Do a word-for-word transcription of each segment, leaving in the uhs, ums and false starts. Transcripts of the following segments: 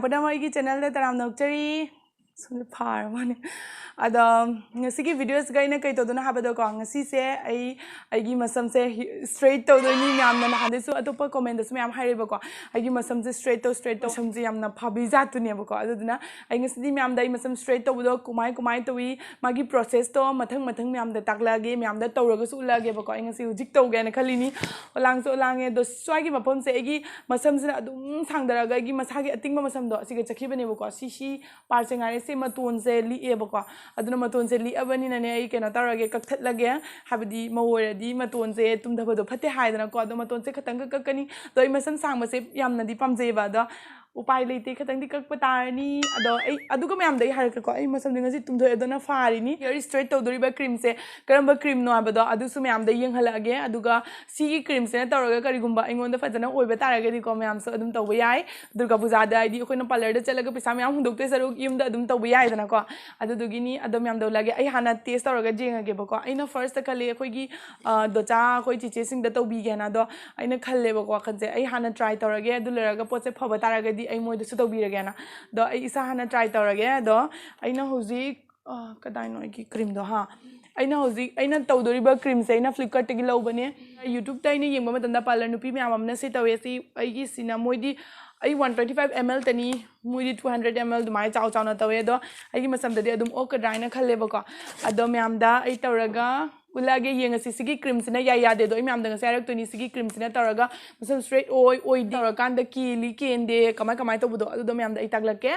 ꯄꯨꯝꯅꯃꯛ ꯑꯩꯒꯤ ꯆꯦꯅꯦꯜꯗ ꯇꯔꯥꯝꯅ ꯑꯣꯛꯆꯔꯤ꯫ ꯁꯣꯝꯗ ꯐꯥꯔ ꯃꯥꯅꯦ꯫ ꯑꯗꯣ ꯉꯁꯤꯒꯤ ꯚꯤꯗꯤꯑꯣꯁꯤꯒ ꯑꯩꯅ ꯀꯩ ꯇꯧꯗꯣꯏꯅꯣ ꯍꯥꯏꯕꯗꯀꯣ, ꯉꯁꯤꯁꯦ ꯑꯩ ꯑꯩꯒꯤ ꯃꯁꯝꯁꯦ ꯁ꯭ꯇ꯭ꯔꯦꯠ ꯇꯧꯗꯣꯏꯅꯤ꯫ ꯃꯌꯥꯝꯅ ꯅꯍꯥꯟꯗꯩꯁꯨ ꯑꯇꯣꯞꯄ ꯀꯣꯃꯦꯟꯗꯁꯨ ꯃꯌꯥꯝ ꯍꯥꯏꯔꯦꯕꯀꯣ, ꯑꯩꯒꯤ ꯃꯁꯝꯁꯦ ꯁ꯭ꯇ꯭ꯔꯦꯠ ꯇꯧ, ꯁ꯭ꯇ꯭ꯔꯦꯠ ꯇꯧ꯫ ꯃꯁꯝꯁꯦ ꯌꯥꯝꯅ ꯐꯕꯤ ꯖꯥꯠꯇꯨꯅꯦꯕꯀꯣ꯫ ꯑꯗꯨꯗꯨꯅ ꯑꯩ ꯉꯁꯤꯗꯤ ꯃꯌꯥꯝꯗ ꯑꯩ ꯃꯁꯝ ꯁ꯭ꯇ꯭ꯔꯦꯠ ꯇꯧꯕꯗꯣ ꯀꯃꯥꯏ ꯀꯃꯥꯏꯅ ꯇꯧꯏ, ꯃꯥꯒꯤ ꯄ꯭ꯔꯣꯁꯦꯁꯇꯣ ꯃꯊꯪ ꯃꯊꯪ ꯃꯌꯥꯝꯗ ꯇꯥꯛꯂꯛꯑꯒꯦ, ꯃꯌꯥꯝꯗ ꯇꯧꯔꯒꯁꯨ ꯎꯠꯂꯛꯑꯒꯦꯕꯀꯣ꯫ ꯑꯩ ꯉꯁꯤ ꯍꯧꯖꯤꯛ ꯇꯧꯒꯦꯅ ꯈꯜꯂꯤꯅꯤ꯫ ꯑꯣꯂꯥꯡꯁꯨ ꯑꯣꯂꯥꯡꯉꯦ꯫ ꯑꯗꯣ ꯁ꯭ꯋꯥꯏꯒꯤ ꯃꯐꯝꯁꯦ ꯑꯩꯒꯤ ꯃꯁꯝꯁꯤꯅ ꯑꯗꯨꯝ ꯁꯥꯡꯗꯔꯛꯑꯒ ꯑꯩꯒꯤ ꯃꯁꯥꯒꯤ ꯑꯇꯤꯡꯕ ꯃꯁꯝꯗꯣ ꯑꯁꯤꯒ ꯆꯠꯈꯤꯕꯅꯦꯕꯀꯣ꯫ ꯁꯤ, ꯁꯤ ꯄꯥꯔꯠꯁꯦ ꯉꯥꯏꯔꯦ꯫ ꯁꯤ ꯃꯇꯣꯟꯁꯦ ꯂꯤꯛꯑꯦꯕꯀꯣ꯫ ꯑꯗꯨꯅ ꯃꯇꯣꯟꯁꯦ ꯂꯤꯛꯑꯕꯅꯤꯅꯅꯦ, ꯑꯩ ꯀꯩꯅꯣ ꯇꯧꯔꯒꯦ, ꯀꯛꯊꯠꯂꯒꯦ꯫ ꯍꯥꯏꯕꯗꯤ ꯃꯧ ꯑꯣꯏꯔꯗꯤ ꯃꯇꯣꯟꯁꯦ ꯇꯨꯝꯊꯕꯗꯣ ꯐꯠꯇꯦ ꯍꯥꯏꯗꯅꯀꯣ꯫ ꯑꯗꯣ ꯃꯇꯣꯟꯁꯦ ꯈꯇꯪꯒ ꯀꯛꯀꯅꯤ꯫ ꯑꯗꯣ ꯑꯩ ꯃꯁꯝ ꯁꯥꯡꯕꯁꯦ ꯌꯥꯝꯅꯗꯤ ꯄꯥꯝꯖꯩꯑꯕ꯫ ꯑꯗꯣ ꯎꯄꯥꯏ ꯂꯩꯇꯦ, ꯈꯇꯪꯗꯤ ꯀꯛꯄ ꯇꯥꯔꯅꯤ꯫ ꯑꯗꯣ ꯑꯩ ꯑꯗꯨꯒ ꯃꯌꯥꯝꯗ ꯑꯩ ꯍꯥꯏꯔꯛꯀꯦꯀꯣ, ꯑꯩ ꯃꯁꯝꯗꯤ ꯉꯁꯤ ꯇꯨꯝꯊꯣꯛꯑꯦ, ꯑꯗꯨꯅ ꯐꯥꯔꯤꯅꯤ꯫ ꯍꯤꯌꯔ ꯁ꯭ꯇ꯭ꯔꯦꯠ ꯇꯧꯗꯣꯔꯤꯕ ꯀ꯭ꯔꯤꯝꯁꯦ ꯀꯔꯝꯕ ꯀ꯭ꯔꯤꯝꯅꯣ ꯍꯥꯏꯕꯗꯣ ꯑꯗꯨꯁꯨ ꯃꯌꯥꯝꯗ ꯌꯦꯡꯍꯜꯂꯛꯑꯒꯦ꯫ ꯑꯗꯨꯒ ꯁꯤꯒꯤ ꯀ꯭ꯔꯤꯝꯁꯤꯅ ꯇꯧꯔꯒ ꯀꯔꯤꯒꯨꯝꯕ ꯑꯩꯉꯣꯟꯗ ꯐꯖꯅ ꯑꯣꯏꯕ ꯇꯥꯔꯒꯗꯤꯀꯣ, ꯃꯌꯥꯝꯁꯨ ꯑꯗꯨꯝ ꯇꯧꯕ ꯌꯥꯏ꯫ ꯗꯨꯔꯒꯥ ꯄꯨꯖꯥꯗ ꯍꯥꯏꯗꯤ ꯑꯩꯈꯣꯏꯅ ꯄꯥꯔꯂꯔꯗ ꯆꯠꯂꯒ ꯄꯩꯁꯥ ꯃꯌꯥꯝ ꯍꯨꯟꯗꯣꯛꯇꯣꯏ ꯁꯔꯨꯛ ꯌꯨꯝꯗ ꯑꯗꯨꯝ ꯇꯧꯕ ꯌꯥꯏꯗꯅꯀꯣ꯫ ꯑꯗꯨꯗꯨꯒꯤꯅꯤ꯫ ꯑꯗꯣ ꯃꯌꯥꯝ ꯇꯧꯍꯜꯂꯛꯑꯒꯦ꯫ ꯑꯩ ꯍꯥꯟꯅ ꯇꯦꯁ ꯇꯧꯔꯒ ꯌꯦꯡꯉꯒꯦꯕꯀꯣ꯫ ꯑꯩꯅ ꯐꯥꯔꯁꯇ ꯈꯜꯂꯤ ꯑꯩꯈꯣꯏꯒꯤ, ꯑ, ꯗꯣꯆꯥ, ꯑꯩꯈꯣꯏ ꯆꯤꯆꯦꯁꯤꯡꯗ ꯇꯧꯕꯤꯒꯦꯅ꯫ ꯑꯗꯣ ꯑꯩꯅ ꯈꯜꯂꯦꯕꯀꯣ, ꯋꯥꯈꯜꯁꯦ꯫ ꯑꯩ ꯍꯥꯟꯅ ꯇ꯭ꯔꯥꯏ ꯇꯧꯔꯒꯦ, ꯑꯗꯨ ꯂꯣꯏꯔꯒ ꯄꯣꯠꯁꯦ ꯐꯕ ꯇꯥꯔꯒꯗꯤ ꯑꯩ ꯃꯣꯏꯗꯁꯨ ꯇꯧꯕꯤꯔꯒꯦꯅ꯫ ꯑꯗꯣ ꯑꯩ ꯏꯁꯥ ꯍꯥꯟꯅ ꯇ꯭ꯔꯥꯏ ꯇꯧꯔꯒꯦ꯫ ꯑꯗꯣ ꯑꯩꯅ ꯍꯧꯖꯤꯛ, ꯑ, ꯀꯗꯥꯏꯅꯣ ꯑꯩꯒꯤ ꯀ꯭ꯔꯤꯝꯗꯣ? ꯍꯥ, ꯑꯩꯅ ꯍꯧꯖꯤꯛ ꯑꯩꯅ ꯇꯧꯗꯣꯔꯤꯕ ꯀ꯭ꯔꯤꯝꯁꯦ ꯑꯩꯅ ꯐ꯭ꯂꯤꯞꯀꯥꯔꯠꯇꯒꯤ ꯂꯧꯕꯅꯦ꯫ ꯌꯨꯇ꯭ꯌꯨꯕꯇ ꯑꯩꯅ ꯌꯦꯡꯕ ꯃꯇꯝꯗ ꯄꯥꯔꯂꯔ ꯅꯨꯄꯤ ꯃꯌꯥꯝ ꯑꯃꯅ ꯁꯤ ꯇꯧꯋꯦ꯫ ꯁꯤ ꯑꯩꯒꯤꯁꯤꯅ ꯃꯣꯏꯗꯤ, ꯑꯩ one twenty five M L ꯇꯅꯤ, ꯃꯣꯏꯗꯤ ꯇꯨ ꯍꯟꯗ꯭ꯔꯦꯠ ꯑꯦꯝ ꯑꯦꯜ ꯑꯗꯨꯃꯥꯏꯅ ꯆꯥꯎ ꯆꯥꯎꯅ ꯇꯧꯋꯦ꯫ ꯑꯗꯣ ꯑꯩꯒꯤ ꯃꯁꯝꯗꯗꯤ ꯑꯗꯨꯝ ꯑꯣꯛꯀꯗ꯭ꯔꯥ ꯍꯥꯏꯅ ꯈꯜꯂꯦꯕꯀꯣ꯫ ꯑꯗꯣ ꯃꯌꯥꯝꯗ ꯑꯩ ꯇꯧꯔꯒ ꯎꯠꯂꯛꯑꯒꯦ꯫ ꯌꯦꯡꯉꯁꯤ꯫ ꯁꯤꯒꯤ ꯀ꯭ꯔꯤꯝꯁꯤꯅ ꯌꯥꯏ ꯌꯥꯗꯦꯗꯣ ꯑꯩ ꯃꯌꯥꯝꯗ ꯉꯁꯤ ꯍꯥꯏꯔꯛꯇꯣꯏꯅꯤ꯫ ꯁꯤꯒꯤ ꯀ꯭ꯔꯤꯝꯁꯤꯅ ꯇꯧꯔꯒ ꯃꯁꯝ ꯁ꯭ꯇ꯭ꯔꯦꯠ ꯑꯣꯏ ꯑꯣꯏꯗꯦ, ꯇꯧꯔꯀꯥꯟꯗ ꯀꯦꯜꯂꯤ ꯀꯦꯟꯗꯦ, ꯀꯃꯥꯏ ꯀꯃꯥꯏꯅ ꯇꯧꯕꯗꯣ, ꯑꯗꯨꯗꯣ ꯃꯌꯥꯝꯗ ꯑꯩ ꯇꯥꯛꯂꯛꯀꯦ꯫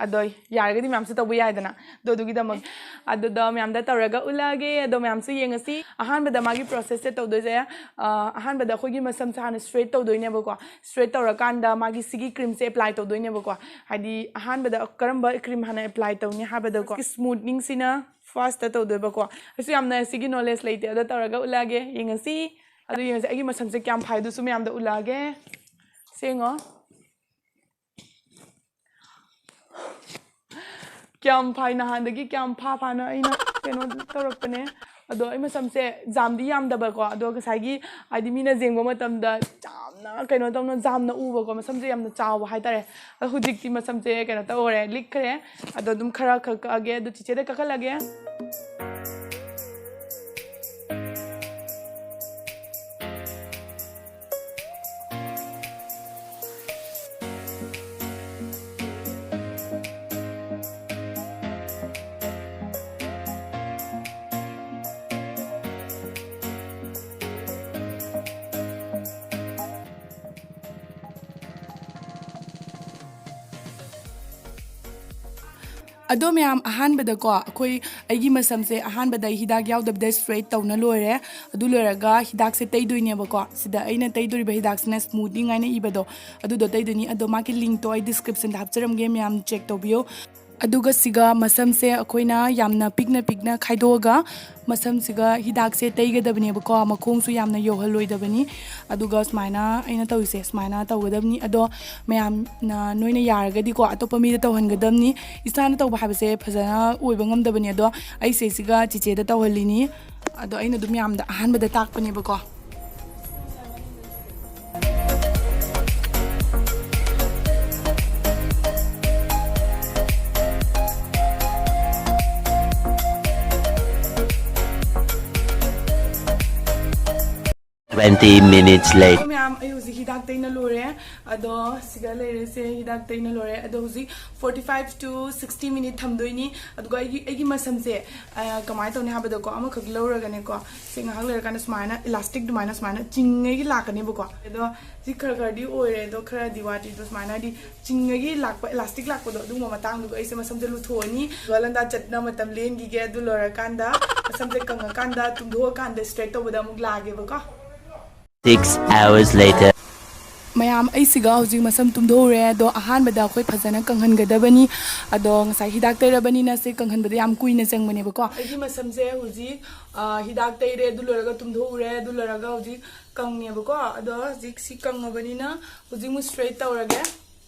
ꯑꯗꯣ ꯌꯥꯔꯒꯗꯤ ꯃꯌꯥꯝꯁꯨ ꯇꯧꯕ ꯌꯥꯏꯗꯅ꯫ ꯑꯗꯣ ꯑꯗꯨꯒꯤꯗꯃꯛ, ꯑꯗꯨꯗꯣ ꯃꯌꯥꯝꯗ ꯇꯧꯔꯒ ꯎꯠꯂꯛꯑꯒꯦ꯫ ꯑꯗꯣ ꯃꯌꯥꯝꯁꯨ ꯌꯦꯡꯉꯁꯤ꯫ ꯑꯍꯥꯟꯕꯗ ꯃꯥꯒꯤ ꯄ꯭ꯔꯣꯁꯦꯁꯁꯦ ꯇꯧꯗꯣꯏꯁꯦ, ꯑ, ꯑꯍꯥꯟꯕꯗ ꯑꯩꯈꯣꯏꯒꯤ ꯃꯁꯝꯁꯦ ꯍꯥꯟꯅ ꯁ꯭ꯇ꯭ꯔꯦꯠ ꯇꯧꯗꯣꯏꯅꯦꯕꯀꯣ꯫ ꯁ꯭ꯇ꯭ꯔꯦꯠ ꯇꯧꯔꯀꯥꯟꯗ ꯃꯥꯒꯤ ꯁꯤꯒꯤ ꯀ꯭ꯔꯤꯝꯁꯦ ꯑꯦꯄ꯭ꯂꯥꯏ ꯇꯧꯗꯣꯏꯅꯦꯕꯀꯣ꯫ ꯍꯥꯏꯗꯤ ꯑꯍꯥꯟꯕꯗ ꯀꯔꯝꯕ ꯀ꯭ꯔꯤꯝ ꯍꯥꯟꯅ ꯑꯦꯄ꯭ꯂꯥꯏ ꯇꯧꯅꯤ ꯍꯥꯏꯕꯗꯀꯣ, ꯁ꯭ꯃꯨꯠꯅꯤꯡꯁꯤꯅ ꯐꯥꯔꯁꯇ ꯇꯧꯗꯣꯏꯕꯀꯣ꯫ ꯑꯩꯁꯨ ꯌꯥꯝꯅ ꯁꯤꯒꯤ ꯅꯣꯂꯦꯖ ꯂꯩꯇꯦ, ꯑꯗꯣ ꯇꯧꯔꯒ ꯎꯠꯂꯛꯑꯒꯦ, ꯌꯦꯡꯉꯁꯤ꯫ ꯑꯗꯨ ꯌꯦꯡꯉꯁꯤ ꯑꯩꯒꯤ ꯃꯁꯝꯁꯦ ꯀꯌꯥꯝ ꯐꯥꯏꯗꯨꯁꯨ ꯃꯌꯥꯝꯗ ꯎꯠꯂꯛꯑꯒꯦ꯫ ꯁꯦꯡꯉꯣ꯫ ꯀꯌꯥꯝ ꯐꯥꯏ, ꯅꯍꯥꯟꯗꯒꯤ ꯀꯌꯥꯝ ꯐꯥ ꯐꯥꯅ ꯑꯩꯅ ꯀꯩꯅꯣ ꯇꯧꯔꯛꯄꯅꯦ꯫ ꯑꯗꯣ ꯑꯩ ꯃꯁꯝꯁꯦ ꯌꯥꯝꯗꯤ ꯌꯥꯝꯗꯕꯀꯣ, ꯑꯗꯣ ꯉꯁꯥꯏꯒꯤ ꯍꯥꯏꯗꯤ ꯃꯤꯅ ꯌꯦꯡꯕ ꯃꯇꯝꯗ ꯌꯥꯝ ꯌꯥꯝꯅ ꯀꯩꯅꯣ ꯇꯧꯅ ꯖꯥꯝꯅ ꯎꯕꯀꯣ, ꯃꯁꯝꯁꯦ ꯌꯥꯝꯅ ꯆꯥꯎꯕ ꯍꯥꯏꯇꯥꯔꯦ꯫ ꯑꯗꯣ ꯍꯧꯖꯤꯛꯇꯤ ꯃꯁꯝꯁꯦ ꯀꯩꯅꯣ ꯇꯧꯔꯦ, ꯂꯤꯛꯈ꯭ꯔꯦ꯫ ꯑꯗꯣ ꯑꯗꯨꯝ ꯈꯔ ꯈꯛ ꯀꯛꯑꯒꯦ꯫ ꯑꯗꯣ ꯆꯤꯆꯦꯗ ꯀꯛꯍꯜꯂꯒꯦ꯫ ꯑꯗꯣ ꯃꯌꯥꯝ, ꯑꯍꯥꯟꯕꯗꯀꯣ ꯑꯩꯈꯣꯏ, ꯑꯩꯒꯤ ꯃꯁꯝꯁꯦ ꯑꯍꯥꯟꯕꯗ ꯑꯩ ꯍꯤꯗꯥꯛ ꯌꯥꯎꯗꯕꯤꯗ ꯁ꯭ꯇ꯭ꯔꯦꯠ ꯇꯧꯅ ꯂꯣꯏꯔꯦ꯫ ꯑꯗꯨ ꯂꯣꯏꯔꯒ ꯍꯤꯗꯥꯛꯁꯦ ꯇꯩꯗꯣꯏꯅꯦꯕꯀꯣ꯫ ꯁꯤꯗ ꯑꯩꯅ ꯇꯩꯗꯣꯔꯤꯕ ꯍꯤꯗꯥꯛꯁꯤꯅ ꯁ꯭ꯃꯨꯗꯤꯡ ꯍꯥꯏꯅ ꯏꯕꯗꯣ, ꯑꯗꯨꯗꯣ ꯇꯩꯗꯣꯏꯅꯤ꯫ ꯑꯗꯣ ꯃꯥꯒꯤ ꯂꯤꯡꯛꯇꯣ ꯑꯩ ꯗꯤꯁꯀ꯭ꯔꯤꯞꯁꯟꯗ ꯍꯥꯞꯆꯔꯝꯒꯦ, ꯃꯌꯥꯝ ꯆꯦꯛ ꯇꯧꯕꯤꯌꯨ꯫ ꯑꯗꯨꯒ ꯁꯤꯒ ꯃꯁꯝꯁꯦ ꯑꯩꯈꯣꯏꯅ ꯌꯥꯝꯅ ꯄꯤꯛꯅ ꯄꯤꯛꯅ ꯈꯥꯏꯗꯣꯛꯑꯒ ꯃꯁꯝꯁꯤꯒ ꯍꯤꯗꯥꯛꯁꯦ ꯇꯩꯒꯗꯕꯅꯦꯕꯀꯣ꯫ ꯃꯈꯣꯡꯁꯨ ꯌꯥꯝꯅ ꯌꯧꯍꯜꯂꯣꯏꯗꯕꯅꯤ꯫ ꯑꯗꯨꯒ ꯁꯨꯃꯥꯏꯅ ꯑꯩꯅ ꯇꯧꯔꯤꯁꯦ ꯁꯨꯃꯥꯏꯅ ꯇꯧꯒꯗꯕꯅꯤ꯫ ꯑꯗꯣ ꯃꯌꯥꯝꯅ, ꯅꯣꯏꯅ ꯌꯥꯔꯒꯗꯤꯀꯣ ꯑꯇꯣꯞꯄ ꯃꯤꯗ ꯇꯧꯍꯟꯒꯗꯕꯅꯤ꯫ ꯏꯁꯥꯅ ꯇꯧꯕ ꯍꯥꯏꯕꯁꯦ ꯐꯖꯅ ꯑꯣꯏꯕ ꯉꯝꯗꯕꯅꯤ꯫ ꯑꯗꯣ ꯑꯩꯁꯦ ꯁꯤꯒ ꯆꯤꯆꯦꯗ ꯇꯧꯍꯜꯂꯤꯅꯤ꯫ ꯑꯗꯣ ꯑꯩꯅ ꯑꯗꯨꯝ ꯃꯌꯥꯝꯗ ꯑꯍꯥꯟꯕꯗ ꯇꯥꯛꯄꯅꯦꯕꯀꯣ꯫ Twenty minutes later. ꯃꯌꯥꯝ, ꯑꯩ ꯍꯧꯖꯤꯛ ꯍꯤꯗꯥꯛ ꯇꯩꯅ ꯂꯣꯏꯔꯦ꯫ ꯑꯗꯣ ꯁꯤꯗ ꯂꯩꯔꯦꯁꯦ, ꯍꯤꯗꯥꯛ ꯇꯩꯅ ꯂꯣꯏꯔꯦ꯫ ꯑꯗꯣ ꯍꯧꯖꯤꯛ forty five to sixty minute ꯊꯝꯗꯣꯏꯅꯤ꯫ ꯑꯗꯨꯒ ꯑꯩꯒꯤ ꯑꯩꯒꯤ ꯃꯁꯝꯁꯦ, ꯑ, ꯀꯃꯥꯏꯅ ꯇꯧꯅꯤ ꯍꯥꯏꯕꯗꯀꯣ, ꯑꯃꯈꯛ ꯂꯧꯔꯒꯅꯦꯀꯣ, ꯁꯤ ꯉꯥꯏꯍꯥꯛ ꯂꯩꯔꯀꯥꯟꯗ ꯁꯨꯃꯥꯏꯅ ꯏꯂꯥꯁꯇꯤꯛ ꯑꯗꯨꯃꯥꯏꯅ ꯁꯨꯃꯥꯏꯅ ꯆꯤꯡꯉꯩꯒꯤ ꯂꯥꯛꯀꯅꯦꯕꯀꯣ꯫ ꯑꯗꯣ ꯁꯤ ꯈꯔ ꯈꯔꯗꯤ ꯑꯣꯏꯔꯦ, ꯑꯗꯣ ꯈꯔꯗꯤ ꯋꯥꯠꯂꯤ꯫ ꯑꯗꯣ ꯁꯨꯃꯥꯏꯅ ꯍꯥꯏꯗꯤ ꯆꯤꯡꯉꯒꯤ ꯂꯥꯛꯄ, ꯏꯂꯥꯁꯇꯤꯛ ꯂꯥꯛꯄꯗꯣ, ꯑꯗꯨꯒꯨꯝꯕ ꯃꯇꯥꯡꯗꯨꯒ ꯑꯩꯁꯦ ꯃꯁꯝꯁꯦ ꯂꯨꯊꯣꯛꯑꯅꯤ꯫ ꯂꯟꯗꯥ ꯆꯠꯅ ꯃꯇꯝ ꯂꯦꯟꯈꯤꯒꯦ꯫ ꯑꯗꯨ ꯂꯣꯏꯔꯀꯥꯟꯗ, ꯃꯁꯝꯁꯦ ꯀꯪꯉꯀꯥꯟꯗ, ꯇꯨꯝꯊꯣꯛꯑꯀꯥꯟꯗ ꯁ꯭ꯇ꯭ꯔꯦꯠ ꯇꯧꯕꯗ ꯑꯃꯨꯛ ꯂꯥꯛꯑꯒꯦꯕꯀꯣ꯫ Six hours later. ꯃꯌꯥꯝ, ꯑꯩꯁꯤꯒ ꯍꯧꯖꯤꯛ ꯃꯁꯝ ꯇꯨꯝꯊꯣꯛꯎꯔꯦ꯫ ꯑꯗꯣ ꯑꯍꯥꯟꯕꯗ ꯑꯩꯈꯣꯏ ꯐꯖꯅ ꯀꯪꯍꯟꯒꯗꯕꯅꯤ꯫ ꯑꯗꯣ ꯉꯁꯥꯏ ꯍꯤꯗꯥꯛ ꯇꯩꯔꯕꯅꯤꯅ ꯁꯤ ꯀꯪꯍꯟꯕꯗ ꯌꯥꯝ ꯀꯨꯏꯅ ꯆꯪꯕꯅꯦꯕꯀꯣ꯫ ꯑꯩꯒꯤ ꯃꯁꯝꯁꯦ ꯍꯧꯖꯤꯛ, ꯑ, ꯍꯤꯗꯥꯛ ꯇꯩꯔꯦ, ꯑꯗꯨ ꯂꯣꯏꯔꯒ ꯇꯨꯝꯊꯣꯛꯎꯔꯦ, ꯑꯗꯨ ꯂꯣꯏꯔꯒ ꯍꯧꯖꯤꯛ ꯀꯪꯉꯦꯕꯀꯣ꯫ ꯑꯗꯣ ꯍꯧꯖꯤꯛ ꯁꯤ ꯀꯪꯉꯕꯅꯤꯅ ꯍꯧꯖꯤꯛ ꯑꯃꯨꯛ ꯁ꯭ꯇ꯭ꯔꯦꯠ ꯇꯧꯔꯒꯦ꯫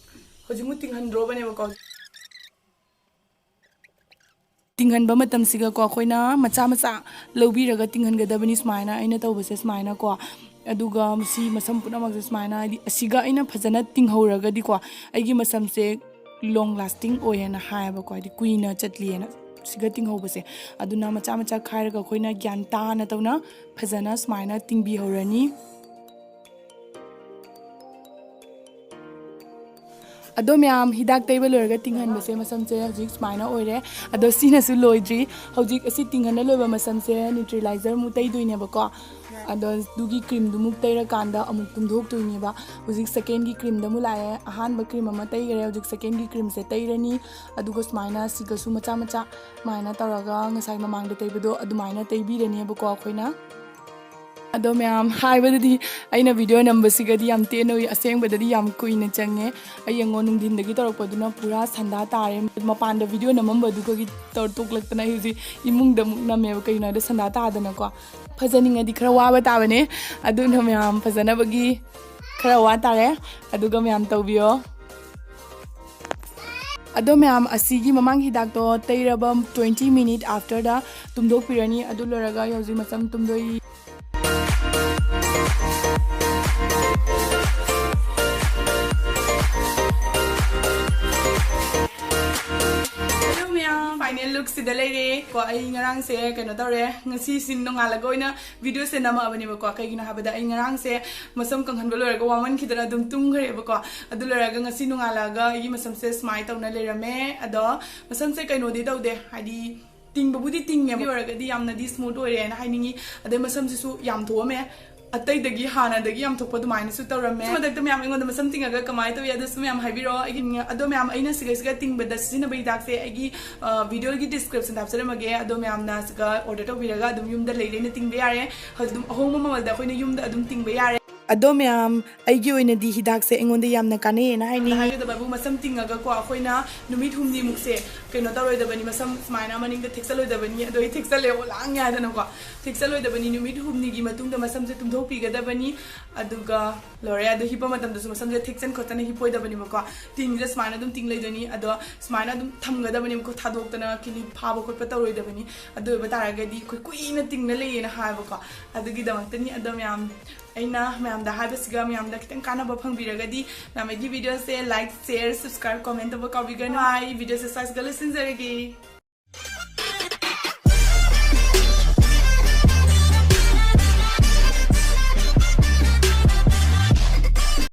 ꯍꯧꯖꯤꯛ ꯑꯃꯨꯛ ꯇꯤꯡꯍꯟꯗ꯭ꯔꯣꯕꯅꯦꯕꯀꯣ꯫ ꯇꯤꯡꯍꯟꯕ ꯃꯇꯝꯁꯤꯒꯀꯣ ꯑꯩꯈꯣꯏꯅ ꯃꯆꯥ ꯃꯆꯥ ꯂꯧꯕꯤꯔꯒ ꯇꯤꯡꯍꯟꯒꯗꯕꯅꯤ꯫ ꯁꯨꯃꯥꯏꯅ ꯑꯩꯅ ꯇꯧꯕꯁꯦ ꯁꯨꯃꯥꯏꯅꯀꯣ꯫ ꯑꯗꯨꯒ ꯁꯤ ꯃꯁꯝ ꯄꯨꯝꯅꯃꯛꯁꯦ ꯁꯨꯃꯥꯏꯅ, ꯍꯥꯏꯗꯤ, ꯑꯁꯤꯒ ꯑꯩꯅ ꯐꯖꯅ ꯇꯤꯡꯍꯧꯔꯒꯗꯤꯀꯣ, ꯑꯩꯒꯤ ꯃꯁꯝꯁꯦ ꯂꯣꯡ ꯂꯥꯁꯇꯤꯡ ꯑꯣꯏꯌꯦꯅ ꯍꯥꯏꯌꯦꯕꯀꯣ, ꯍꯥꯏꯗꯤ ꯀꯨꯏꯅ ꯆꯠꯂꯤꯑꯅ ꯁꯤꯒ ꯇꯤꯡꯍꯧꯕꯁꯦ꯫ ꯑꯗꯨꯅ ꯃꯆꯥ ꯃꯆꯥ ꯈꯥꯏꯔꯒ ꯑꯩꯈꯣꯏꯅ ꯒ꯭ꯌꯥꯟ ꯇꯥꯅ ꯇꯧꯅ ꯐꯖꯅ ꯁꯨꯃꯥꯏꯅ ꯇꯤꯡꯕꯤꯍꯧꯔꯅꯤ꯫ ꯑꯗꯣ ꯃꯌꯥꯝ, ꯍꯤꯗꯥꯛ ꯇꯩꯕ ꯂꯣꯏꯔꯒ ꯇꯤꯡꯍꯟꯕꯁꯦ ꯃꯁꯝꯁꯦ ꯍꯧꯖꯤꯛ ꯁꯨꯃꯥꯏꯅ ꯑꯣꯏꯔꯦ꯫ ꯑꯗꯣ ꯁꯤꯅꯁꯨ ꯂꯣꯏꯗ꯭ꯔꯤ꯫ ꯍꯧꯖꯤꯛ ꯑꯁꯤ ꯇꯤꯡꯍꯟꯅ ꯂꯣꯏꯕ ꯃꯁꯝꯁꯦ ꯅ꯭ꯌꯨꯇ꯭ꯔꯤꯂꯥꯏꯖꯔ ꯑꯃꯨꯛ ꯇꯩꯗꯣꯏꯅꯦꯕꯀꯣ꯫ ꯑꯗꯣ ꯑꯗꯨꯒꯤ ꯀ꯭ꯔꯤꯝꯗꯨꯃꯨꯛ ꯇꯩꯔꯀꯥꯟꯗ ꯑꯃꯨꯛ ꯇꯨꯝꯊꯣꯛꯇꯣꯏꯅꯦꯕ꯫ ꯍꯧꯖꯤꯛ ꯁꯦꯀꯦꯟꯒꯤ ꯀ꯭ꯔꯤꯝꯗ ꯑꯃꯨꯛ ꯂꯥꯛꯑꯦ꯫ ꯑꯍꯥꯟꯕ ꯀ꯭ꯔꯤꯝ ꯑꯃ ꯇꯩꯈꯔꯦ, ꯍꯧꯖꯤꯛ ꯁꯦꯀꯦꯟꯒꯤ ꯀ꯭ꯔꯤꯝꯁꯦ ꯇꯩꯔꯅꯤ꯫ ꯑꯗꯨꯒ ꯁꯨꯃꯥꯏꯅ ꯁꯤꯒꯁꯨ ꯃꯆꯥ ꯃꯆꯥ ꯁꯨꯃꯥꯏꯅ ꯇꯧꯔꯒ ꯉꯁꯥꯏ ꯃꯃꯥꯡꯗ ꯇꯩꯕꯗꯣ ꯑꯗꯨꯃꯥꯏꯅ ꯇꯩꯕꯤꯔꯅꯦꯕꯀꯣ ꯑꯩꯈꯣꯏꯅ꯫ ꯑꯗꯣ ꯃꯌꯥꯝ, ꯍꯥꯏꯕꯗꯗꯤ ꯑꯩꯅ ꯚꯤꯗꯤꯑꯣ ꯅꯝꯕꯁꯤꯒꯗꯤ ꯌꯥꯝ ꯇꯦꯟꯅ ꯎꯏ, ꯑꯁꯦꯡꯕꯗꯗꯤ ꯌꯥꯝ ꯀꯨꯏꯅ ꯆꯪꯉꯦ꯫ ꯑꯩ ꯌꯦꯡꯉꯣ, ꯅꯨꯡꯊꯤꯟꯗꯒꯤ ꯇꯧꯔꯛꯄꯗꯨꯅ ꯄꯨꯔꯥ ꯁꯟꯗꯥ ꯇꯥꯔꯦ꯫ ꯃꯄꯥꯟꯗ ꯚꯤꯗꯤꯑꯣ ꯅꯝꯃꯝꯕꯗꯨꯒꯒꯤ ꯇꯧꯔ ꯇꯣꯛꯂꯛꯇꯅ ꯑꯩ ꯍꯧꯖꯤꯛ ꯏꯃꯨꯡꯗ ꯑꯃꯨꯛ ꯅꯝꯃꯦꯕ꯫ ꯀꯩꯒꯤꯅꯣ ꯍꯥꯏꯗ ꯁꯟꯗꯥ ꯇꯥꯗꯅꯀꯣ꯫ ꯐꯖꯅꯤꯡꯉꯗꯤ ꯈꯔ ꯋꯥꯕ ꯇꯥꯕꯅꯦ꯫ ꯑꯗꯨꯅ ꯃꯌꯥꯝ ꯐꯖꯅꯕꯒꯤ ꯈꯔ ꯋꯥ ꯇꯥꯔꯦ꯫ ꯑꯗꯨꯒ ꯃꯌꯥꯝ ꯇꯧꯕꯤꯌꯣ꯫ ꯑꯗꯣ ꯃꯌꯥꯝ, ꯑꯁꯤꯒꯤ ꯃꯃꯥꯡꯒꯤ ꯍꯤꯗꯥꯛꯇꯣ ꯇꯩꯔꯕ twenty minute afterꯗ ꯇꯨꯝꯊꯣꯛꯄꯤꯔꯅꯤ꯫ ꯑꯗꯨ ꯂꯣꯏꯔꯒ ꯑꯩ ꯍꯧꯖꯤꯛ ꯃꯁꯝ ꯇꯨꯝꯗꯣꯏ꯫ Hello ꯃꯌꯥꯝ, final lookꯁꯤꯗ ꯂꯩꯔꯦ꯫ ꯀꯣ, ꯑꯩ ꯉꯔꯥꯡꯁꯦ ꯀꯩꯅꯣ ꯇꯧꯔꯦ, ꯉꯁꯤꯁꯤ ꯅꯣꯡꯉꯥꯜꯂꯒ ꯑꯣꯏꯅ ꯚꯤꯗꯤꯑꯣꯁꯦ ꯅꯝꯃꯛꯑꯕꯅꯦꯕꯀꯣ꯫ ꯀꯩꯒꯤꯅꯣ ꯍꯥꯏꯕꯗ ꯑꯩ ꯉꯔꯥꯡꯁꯦ ꯃꯁꯝ ꯀꯪꯍꯟꯕ ꯂꯣꯏꯔꯒ ꯋꯥꯃꯟꯈꯤꯗꯅ ꯑꯗꯨꯝ ꯇꯨꯝꯈ꯭ꯔꯦꯕꯀꯣ꯫ ꯑꯗꯨ ꯂꯣꯏꯔꯒ ꯉꯁꯤ ꯅꯣꯡꯉꯥꯜꯂꯒ ꯑꯩꯒꯤ ꯃꯁꯝꯁꯦ ꯁꯨꯃꯥꯏꯅ ꯇꯧꯅ ꯂꯩꯔꯝꯃꯦ꯫ ꯑꯗꯣ ꯃꯁꯝꯁꯦ ꯀꯩꯅꯣꯗꯤ ꯇꯧꯗꯦ, ꯍꯥꯏꯗꯤ ꯇꯤꯡꯕꯕꯨꯗꯤ ꯇꯤꯡꯉꯦ, ꯑꯗꯨ ꯑꯣꯏꯔꯒꯗꯤ ꯌꯥꯝꯅꯗꯤ smooth ꯑꯣꯏꯔꯦꯅ ꯍꯥꯏꯅꯤꯡꯉꯤ꯫ ꯑꯗꯩ ꯃꯁꯝꯁꯤꯁꯨ ꯌꯥꯝ ꯊꯣꯛꯑꯝꯃꯦ, ꯑꯇꯩꯗꯒꯤ ꯍꯥꯟꯅꯗꯒꯤ ꯌꯥꯝ ꯊꯣꯛꯄ ꯑꯗꯨꯃꯥꯏꯅꯁꯨ ꯇꯧꯔꯝꯃꯦ꯫ ꯃꯊꯛꯇ ꯃꯌꯥꯝ ꯑꯩꯉꯣꯟꯗ ꯃꯁꯝ ꯇꯤꯡꯉꯒ ꯀꯃꯥꯏꯅ ꯇꯧꯏ ꯑꯗꯨꯁꯨ ꯃꯌꯥꯝ ꯍꯥꯏꯕꯤꯔꯛꯑꯣ꯫ ꯑꯩꯒꯤ, ꯑꯗꯣ ꯃꯌꯥꯝ, ꯑꯩꯅ ꯁꯤꯒ ꯁꯤꯒ ꯇꯤꯡꯕꯗ ꯁꯤꯖꯤꯟꯅꯕ ꯍꯤꯗꯥꯛꯁꯦ ꯑꯩꯒꯤ, ꯑ, ꯚꯤꯗꯤꯑꯣꯒꯤ descriptionꯗ ꯍꯥꯞꯆꯔꯝꯃꯒꯦ꯫ ꯑꯗꯣ ꯃꯌꯥꯝꯅ ꯁꯤꯒ order ꯇꯧꯕꯤꯔꯒ ꯑꯗꯨꯝ ꯌꯨꯝꯗ ꯂꯩ ꯂꯩꯅ ꯇꯤꯡꯕ ꯌꯥꯔꯦ꯫ ꯍꯧꯖꯤꯛ ꯑꯗꯨꯝ ꯑꯍꯣꯡꯕ ꯃꯃꯜꯗ ꯑꯩꯈꯣꯏꯅ ꯌꯨꯝꯗ ꯑꯗꯨꯝ ꯇꯤꯡꯕ ꯌꯥꯔꯦ꯫ ꯑꯗꯣ ꯃꯌꯥꯝ, ꯑꯩꯒꯤ ꯑꯣꯏꯅꯗꯤ ꯍꯤꯗꯥꯛꯁꯦ ꯑꯩꯉꯣꯟꯗ ꯌꯥꯝꯅ ꯀꯥꯟꯅꯩꯌꯦꯅ ꯍꯥꯏꯅꯤꯡꯉꯤ꯫ ꯍꯥꯏꯒꯗꯕꯕꯨ, ꯃꯁꯝ ꯇꯤꯡꯉꯒꯀꯣ ꯑꯩꯈꯣꯏꯅ ꯅꯨꯃꯤꯠ ꯍꯨꯝꯅꯤꯃꯨꯛꯁꯦ ꯀꯩꯅꯣ ꯇꯧꯔꯣꯏꯗꯕꯅꯤ, ꯃꯁꯝ ꯁꯨꯃꯥꯏꯅ ꯃꯅꯤꯡꯗ ꯊꯦꯛꯆꯜꯂꯣꯏꯗꯕꯅꯤ꯫ ꯑꯗꯣ ꯑꯩ ꯊꯦꯛꯆꯜꯂꯦ, ꯑꯣ ꯂꯥꯡ ꯌꯥꯗꯅꯀꯣ꯫ ꯊꯦꯛꯆꯜꯂꯣꯏꯗꯕꯅꯤ, ꯅꯨꯃꯤꯠ ꯍꯨꯝꯅꯤꯒꯤ ꯃꯇꯨꯡꯗ ꯃꯁꯝꯁꯦ ꯇꯨꯝꯊꯣꯛꯄꯤꯒꯗꯕꯅꯤ꯫ ꯑꯗꯨꯒ ꯂꯣꯏꯔꯦ꯫ ꯑꯗꯣ ꯍꯤꯞꯄ ꯃꯇꯝꯗꯁꯨ ꯃꯁꯝꯁꯦ ꯊꯦꯛꯆꯟ ꯈꯣꯠꯇꯅ ꯍꯤꯞꯄꯣꯏꯗꯕꯅꯦꯕꯀꯣ꯫ ꯇꯤꯡꯁꯦ ꯁꯨꯃꯥꯏꯅ ꯑꯗꯨꯝ ꯇꯤꯡ ꯂꯩꯗꯣꯏꯅꯤ꯫ ꯑꯗꯣ ꯁꯨꯃꯥꯏꯅ ꯑꯗꯨꯝ ꯊꯝꯒꯗꯕꯅꯦꯕꯀꯣ, ꯊꯥꯗꯣꯛꯇꯅ ꯀꯤꯂꯤ ꯐꯥꯕ ꯈꯣꯠꯄ ꯇꯧꯔꯣꯏꯗꯕꯅꯤ꯫ ꯑꯗꯨ ꯑꯣꯏꯕ ꯇꯥꯔꯒꯗꯤ ꯑꯩꯈꯣꯏ ꯀꯨꯏꯅ ꯇꯤꯡꯅ ꯂꯩꯌꯦꯅ ꯍꯥꯏꯕꯀꯣ꯫ ꯑꯗꯨꯒꯤꯗꯃꯛꯇꯅꯤ꯫ ꯑꯗꯣ ꯃꯌꯥꯝ ꯑꯩꯅ ꯃꯌꯥꯝꯗ ꯍꯥꯏꯕꯁꯤꯒ ꯃꯌꯥꯝꯗ ꯈꯤꯇꯪ ꯀꯥꯟꯅꯕ ꯐꯪꯕꯤꯔꯒꯗꯤ ꯃꯌꯥꯝ ꯑꯩꯒꯤ videoꯁꯦ like, share, subscribe, comment ꯇꯧꯕ ꯀꯥꯎꯕꯤꯒꯅꯨ꯫ ꯑꯩ videoꯁꯦ ꯁ꯭ꯋꯥꯏꯁꯤꯒ ꯂꯣꯏꯁꯤꯟꯖꯔꯒꯦ꯫